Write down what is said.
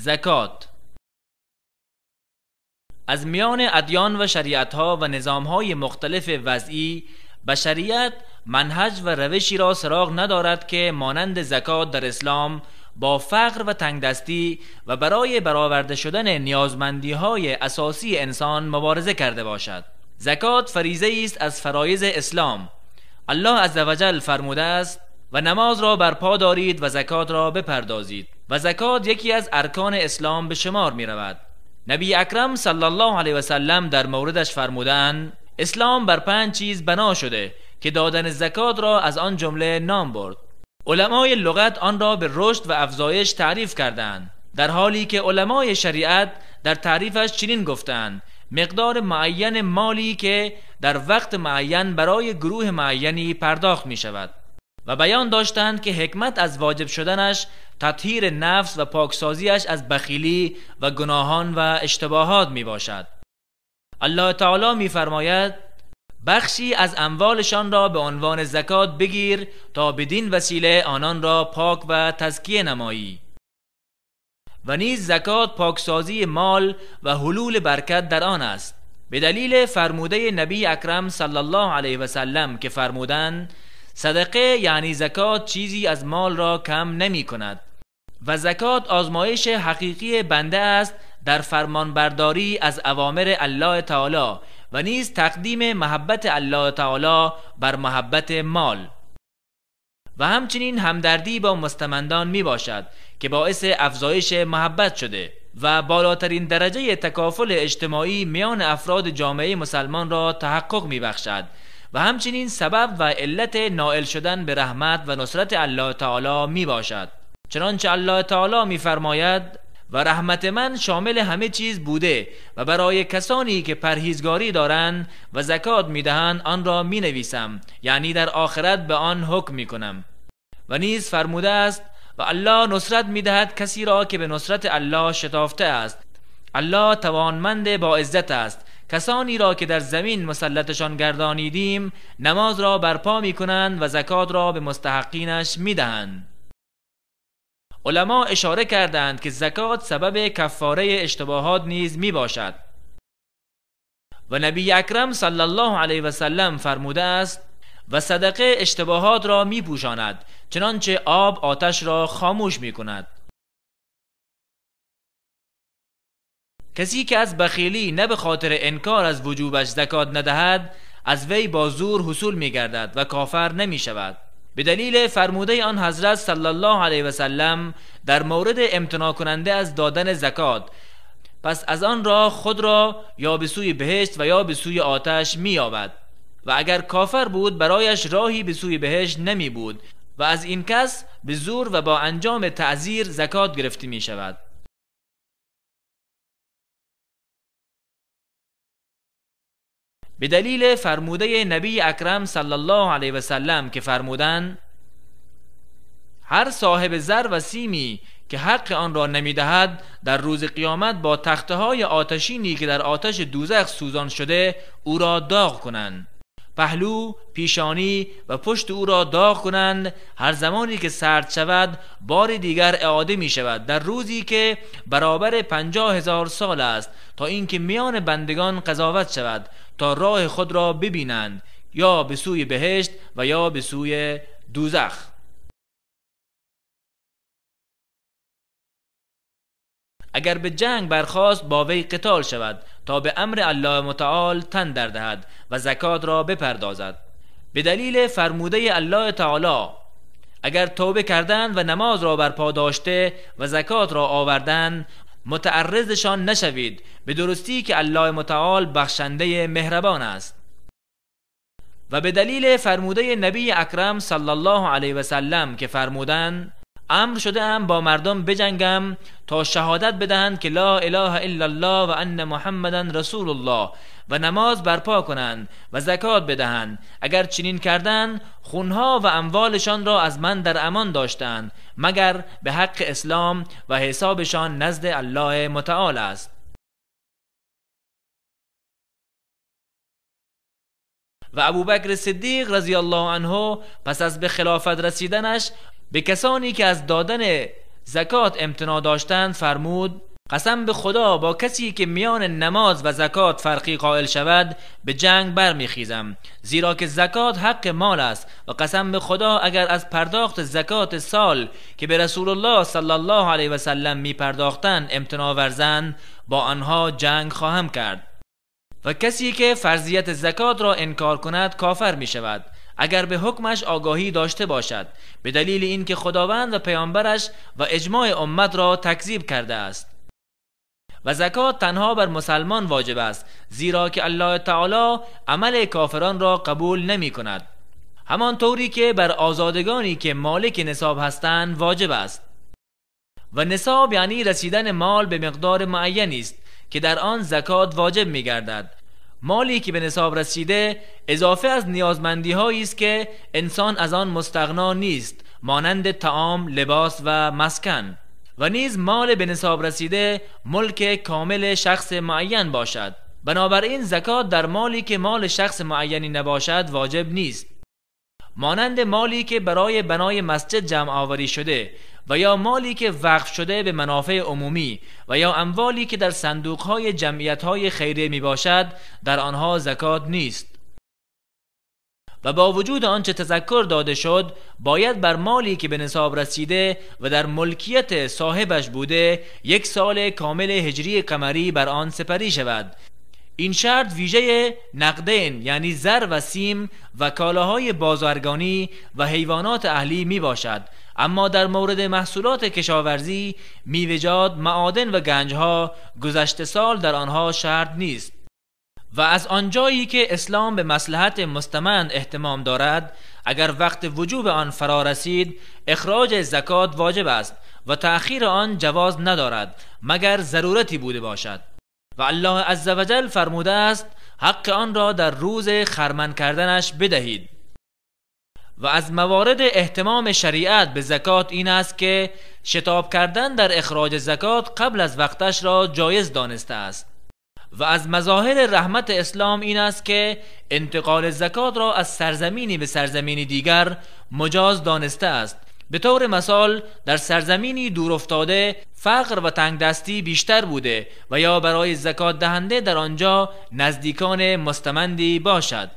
زکات. از میان ادیان و شریعت‌ها و نظام‌های مختلف وضعی، بشریت منهج و روشی را سراغ ندارد که مانند زکات در اسلام با فقر و تنگدستی و برای برآورده شدن نیازمندی‌های اساسی انسان مبارزه کرده باشد. زکات فریضه‌ای است از فرایض اسلام. الله عزوجل فرموده است: و نماز را برپا دارید و زکات را بپردازید. و زکات یکی از ارکان اسلام به شمار می رود. نبی اکرم صلی الله علیه و سلم در موردش فرمودند: اسلام بر 5 چیز بنا شده که دادن زکات را از آن جمله نام برد. علمای لغت آن را به رشد و افزایش تعریف کردند، در حالی که علمای شریعت در تعریفش چنین گفتند: مقدار معین مالی که در وقت معین برای گروه معینی پرداخت می شود. و بیان داشتند که حکمت از واجب شدنش تطهیر نفس و پاکسازیش از بخیلی و گناهان و اشتباهات می باشد. الله تعالی می فرماید: بخشی از اموالشان را به عنوان زکات بگیر تا بدین وسیله آنان را پاک و تزکیه نمایی. و نیز زکات پاکسازی مال و حلول برکت در آن است، به دلیل فرموده نبی اکرم صلی الله علیه و سلم که فرمودند: صدقه یعنی زکات چیزی از مال را کم نمی کند. و زکات آزمایش حقیقی بنده است در فرمانبرداری از اوامر الله تعالی و نیز تقدیم محبت الله تعالی بر محبت مال، و همچنین همدردی با مستمندان می باشد که باعث افزایش محبت شده و بالاترین درجه تکافل اجتماعی میان افراد جامعه مسلمان را تحقق می بخشد و همچنین سبب و علت نائل شدن به رحمت و نصرت الله تعالی می باشد. چنانچه الله تعالی می فرماید: و رحمت من شامل همه چیز بوده و برای کسانی که پرهیزگاری دارند و زکات می دهند آن را می نویسم، یعنی در آخرت به آن حکم می کنم. و نیز فرموده است: و الله نصرت می دهد کسی را که به نصرت الله شتافته است. الله توانمند با عزت است. کسانی را که در زمین مسلطشان گردانیدیم نماز را برپا می کنند و زکات را به مستحقینش می دهند. علما اشاره کردند که زکات سبب کفاره اشتباهات نیز می باشد. و نبی اکرم صلی الله علیه و سلم فرموده است: و صدقه اشتباهات را می پوشاند، چنانچه آب آتش را خاموش می کند. کسی که از بخیلی نه به خاطر انکار از وجوبش زکات ندهد، از وی با زور حصول می گردد و کافر نمی شود. به دلیل فرموده آن حضرت صلی الله علیه و سلم در مورد امتناع کننده از دادن زکات، پس از آن را خود را یا به سوی بهشت و یا به سوی آتش می یابد، و اگر کافر بود برایش راهی به سوی بهشت نمی بود و از این کس به زور و با انجام تعزیر زکات گرفته می شود. به دلیل فرموده نبی اکرم صلی الله علیه و سلم که فرمودند: هر صاحب زر و سیمی که حق آن را نمیدهد در روز قیامت با تخته های آتشینی که در آتش دوزخ سوزان شده او را داغ کنند، پهلو، پیشانی و پشت او را داغ کنند. هر زمانی که سرد شود بار دیگر اعاده می شود در روزی که برابر 50,000 سال است، تا اینکه میان بندگان قضاوت شود تا راه خود را ببینند، یا به سوی بهشت و یا به سوی دوزخ. اگر به جنگ برخاست با وی قتال شود تا به امر الله متعال تن در دهد و زکات را بپردازد. به دلیل فرموده الله تعالی: اگر توبه کردند و نماز را برپا داشته و زکات را آوردند متعرضشان نشوید، به درستی که الله متعال بخشنده مهربان است. و به دلیل فرموده نبی اکرم صلی الله علیه و سلم که فرمودند: امر شده ام با مردم بجنگم تا شهادت بدهند که لا اله الا الله و ان محمدا رسول الله و نماز برپا کنند و زکات بدهند. اگر چنین کردند خونها و اموالشان را از من در امان داشتند، مگر به حق اسلام، و حسابشان نزد الله متعال است. و ابوبکر صدیق رضی الله عنه پس از به خلافت رسیدنش به کسانی که از دادن زکات امتناع داشتند فرمود: قسم به خدا با کسی که میان نماز و زکات فرقی قائل شود به جنگ برمیخیزم، زیرا که زکات حق مال است و قسم به خدا اگر از پرداخت زکات سال که به رسول الله صلی الله علیه و سلم می پرداختند امتناع ورزند با آنها جنگ خواهم کرد. و کسی که فرضیت زکات را انکار کند کافر می شود اگر به حکمش آگاهی داشته باشد، به دلیل اینکه خداوند و پیامبرش و اجماع امت را تکذیب کرده است. و زکات تنها بر مسلمان واجب است، زیرا که الله تعالی عمل کافران را قبول نمی کند، همان طوری که بر آزادگانی که مالک نصاب هستند واجب است. و نصاب یعنی رسیدن مال به مقدار معینی است که در آن زکات واجب می گردد. مالی که به نصاب رسیده اضافه از نیازمندی هایی است که انسان از آن مستغنا نیست، مانند طعام، لباس و مسکن. و نیز مال به نصاب رسیده ملک کامل شخص معین باشد. بنابراین زکات در مالی که مال شخص معینی نباشد واجب نیست، مانند مالی که برای بنای مسجد جمع آوری شده و یا مالی که وقف شده به منافع عمومی و یا اموالی که در صندوق‌های جمعیت‌های خیریه می باشد، در آنها زکات نیست. و با وجود آنچه تذکر داده شد، باید بر مالی که به نصاب رسیده و در ملکیت صاحبش بوده 1 سال کامل هجری قمری بر آن سپری شود. این شرط ویژه نقدین یعنی زر و سیم و کالاهای بازرگانی و حیوانات اهلی می باشد. اما در مورد محصولات کشاورزی، میوه‌جات، معادن و گنجها گذشته سال در آنها شرط نیست. و از آنجایی که اسلام به مصلحت مستمند اهتمام دارد، اگر وقت وجوب آن فرا رسید اخراج زکات واجب است و تأخیر آن جواز ندارد مگر ضرورتی بوده باشد. و الله عزوجل فرموده است: حق آن را در روز خرمن کردنش بدهید. و از موارد اهتمام شریعت به زکات این است که شتاب کردن در اخراج زکات قبل از وقتش را جایز دانسته است. و از مظاهر رحمت اسلام این است که انتقال زکات را از سرزمینی به سرزمینی دیگر مجاز دانسته است. به طور مثال در سرزمینی دور افتاده فقر و تنگدستی بیشتر بوده و یا برای زکات دهنده در آنجا نزدیکان مستمندی باشد.